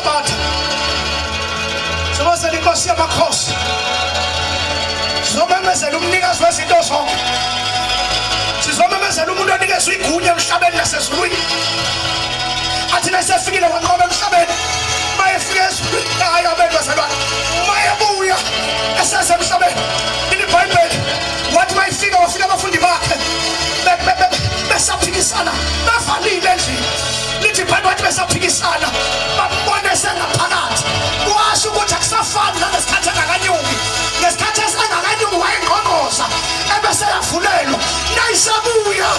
isabatha, sizomemezela inkosi yamakhosi, sizomemezela umnikazi wezinto zonke, sizomemezela umuntu onikezwe igunya emhlabeni nasezulwini. Athi nasefikile wanqoba emhlabeni, mayefika ezulwini, hayi abantu bazalwane, mayebuya esesemhlabeni, ibhayibheli wathi mayifika wafika abafundi bakhe besaphikisana bevalile endlini. Lithi ibhayibheli wathi besaphikisana bambone sengaphakathi, washo ukuthi akusafani nangesikhathi engakanyuki. Ngesikhathi engakanyuki wayengqongqoza ebese yavulelwa, nayisebuya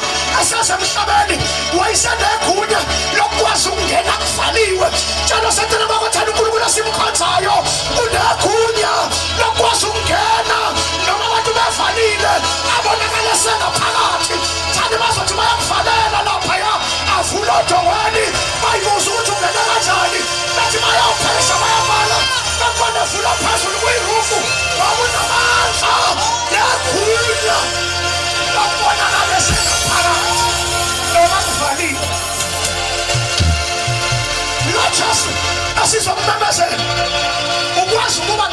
esesemhlabeni wayesenegunya lokukwazi ukungena kuvaliwe. Tshela osecela bakwathanda uNkulunkulu esimkhonzayo unegunya lokukwazi ukungena noma abantu bevalile, abonakale sengaphakathi. Thani bazothi bayakuvalela laphaya, avula odongweni, bayibuza ukuthi ungene kanjani, bathi bayaphesha bayabala, bakubona evula phezulu kuyirufu ngoba unamandla negunya lokubonakala sengaphakathi noma kuvaliwe. Lo Jesu esizokumemezela ukwazi ukuba